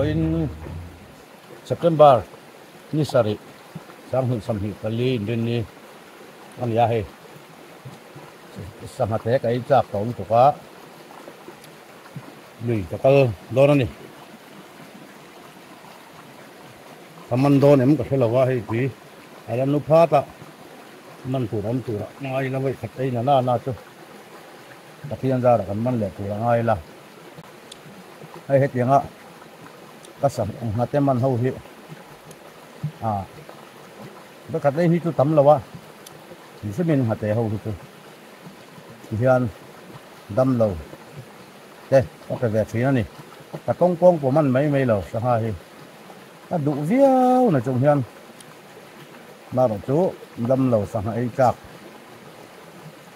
Vawiin September ni sarih sanghnih 24 inrinni a ni a hei sangha te ka ei chak tawh lutuk a lui ka kal dawn a ni ka man dawn em ka hre lo a hei tui a la nu phat a man tur awm tur a ngai ila vawi khat ei na na na chu Pathian zarah kan man leh tur a ngai ila. Hei hetianga ka sangha te man ho hi ah vekhat lei hi chu tam lo a mihrimin nghate ho hi chu tihian dam lo te ka pe ve thin a ni ka tawng pawng pawh man mai mai lo sangha hi ka duh viau na chung hian marawh chu dam lo sangha ei tlak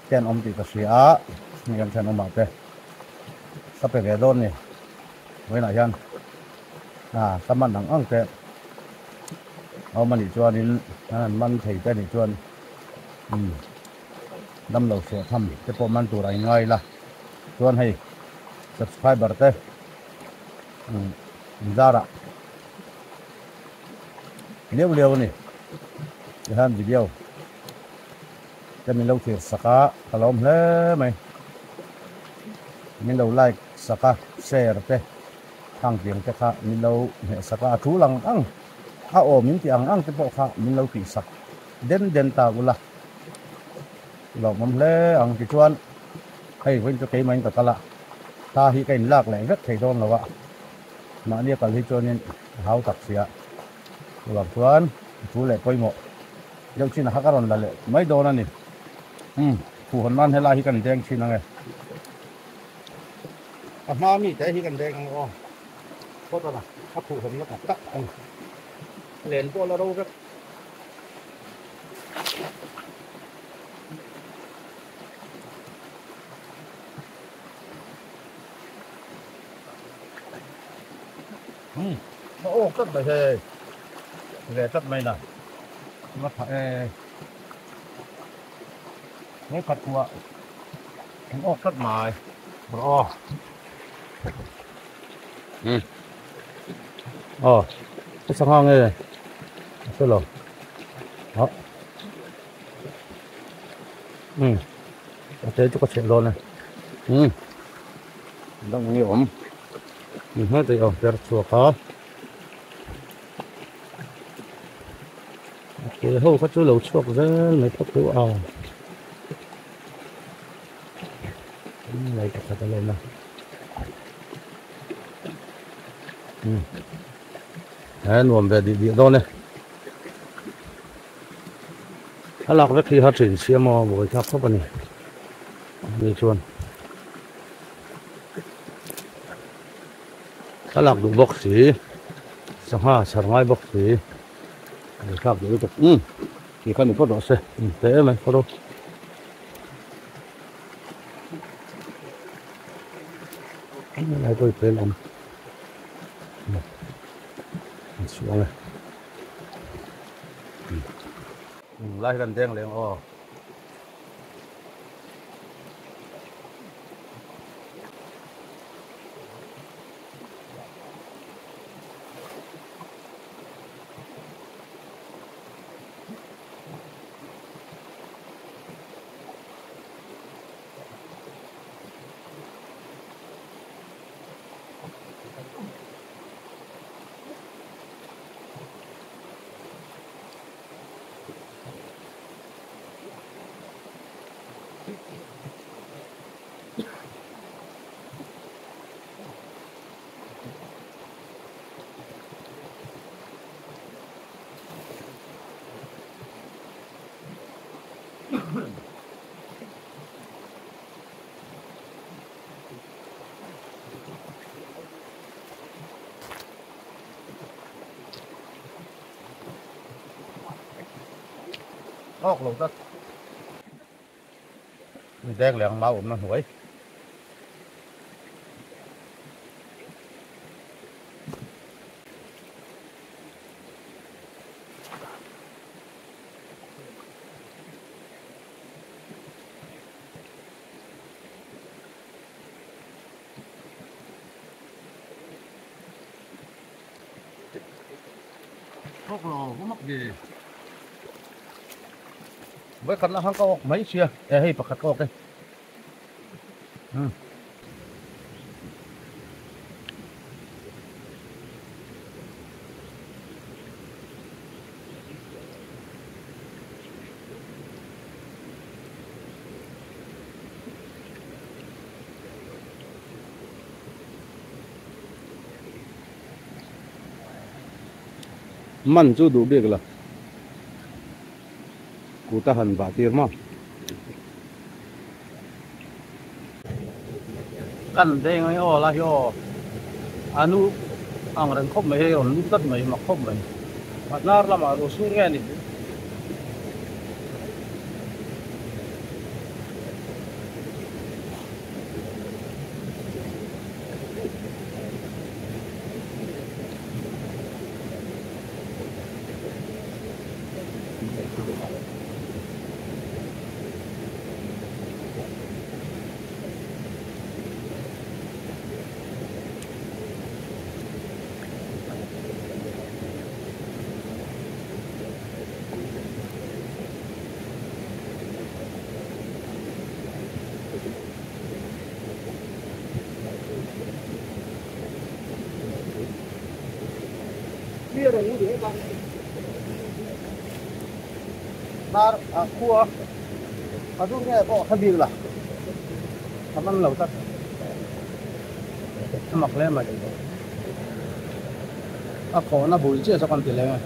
te an awm tih ka hria a hei kan thenawmah te. Ka pe ve dawn ni. Vawiinah hian ah ka man ang ang te a awm a nih chuanin an han man thei te a nih chuan umm damlo chhuah tham te pawh man tur a inngai ila chuan hei subscriber te umm inzarah liau liau a ni tihian video te min lo thlir sak a ka lawm hle mai min lo like sak a share te thang tiang te kha min lo hmeh sak a a tul ang ang a aw min tih ang ang te pawh kha min lo tih sak den den ta ula lawmawm hle ang tichuan hei vawiin chu keimah in ka kal a thla hi ka in lak leh vek thei dawn lo a mahni a kal hi chuanin a hau tak sia chuvang chuan a tul leh pawimawh. Deuh chin a kha ka rawn la leh mai dawn a ni. Umm, phuhawn nan helai hi kan deng thin ang e. A hma mi te hi kan deng ang aw. Phawt a, a phuhawn na tak tak a ni. Len pawh la ro vek. Umm, a awk tlat mai hei. Ve tlat mai na. Nga phah e. Ngai khat kuah. An awk tlat mai. Rawh aw. Umm. Aw. Ka sangha nge. A hre lo. Aw. Umm. A te chu ka chheh dawn e. Umm. Dang nge awm. Hmel te awm per chhuak a. Ke ho kha chu lo chhuak zel mai phawt teuh a. Lai pakhat a lawm a. He nuam ve dih dih dawn e. A lak vek hi har thin sia maw buai thlak khawp a ni. Ni chuan. Thlalak duh bawk si, sangha chhar ngai bawk si, an thlak duh lutuk umm ti kha ni phawt rawh se umm teh em mai phawt rawh. Helai pawh hi pel awm an chhuang e umm lai hi kan deng leng aw. Awk lo tlat. Dek leh ang mau awmna hnuai. Awk lo mak ve. Vawikhat la hang ka awk mai sia e hei pakhat ka awk e. Man chu duh bik la kut a han vah tir maw. Kan veng hi aw la hi aw a nu ang reng khawp mai hei rawn lut tlat mai mak khawp mai a hnar lamah ruah sur nge a ni. Hnar a khua a dur nge pawh kha bik la a man lo tak a mak hle mai a khawhna bul chiah chu kan ti leng a.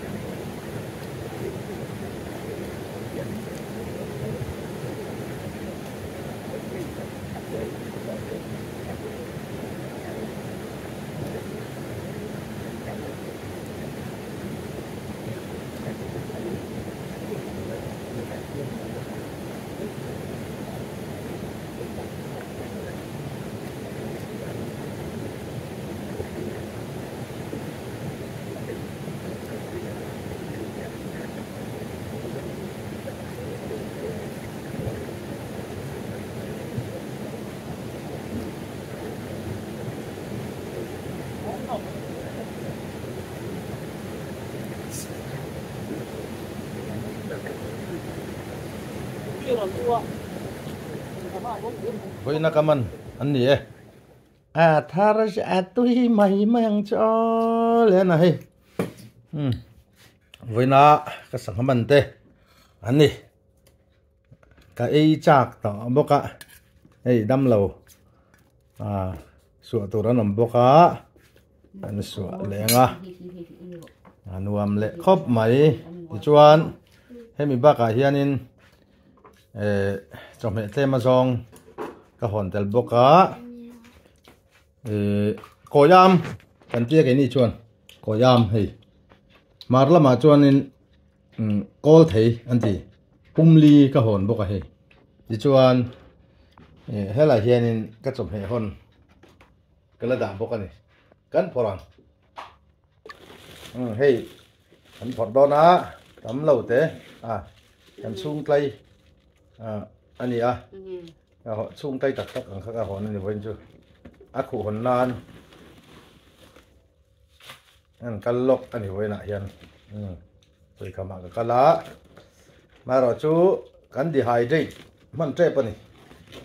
Vawiina ka man an ni e. A thar a tui mai mai ang chu aw le na hei. Vawiina ka sangha man te an ni. Ka ei chak tawh bawk a hei damlo ah suah tur an awm bawk a an suah leng a a nuam leh khawp mai tichuan hemi bakah hianin eh chawhmeh tlem azawng ka hawn tel bawk a eh kawiam kan tia keini chuan kawiam hei hmar lamah chuanin. Kawl thei an ti pumli ka hawn bawk a hei tichuan helai hianin ka chawhmeh hawn ka la dah bawk a ni kan phawrh ang hei kan phawrh dawn a tam lo te a kan chhung tlai a ni a chhung tlai tak tak ang kha ka hawn a ni vawiin chu a khuh hawn nan. An kal lawk a ni vawiinah hian tuikhamah ka kal a amaherawh chu kan dehydrate hman tep a ni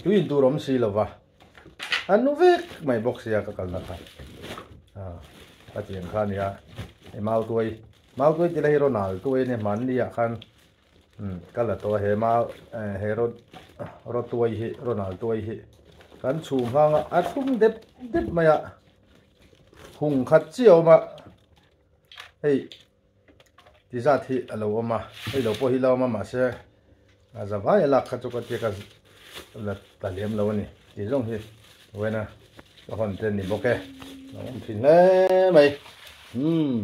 tui in tur awm si lova a nu vek mai bawk sia ka kalna kha a tiang kha a nia hei mau tuai mau tuai tila hi rawn al tuai a nia hmanni ah khan ka la tawh a he mau he raw tuai hi rawn al tuai hi kan chhum hmang a a thlum dep dep mai a. Hung khat chiah a awm a, hei ti zat hi a lo awm a, hei lo pawh hi la awm a mahse a za vai a lak kha chu ka tia ka la ta lem lo a ni tih zawng hi vawiin a ka hawn te a ni bawk e, a awm thin hle mai umm.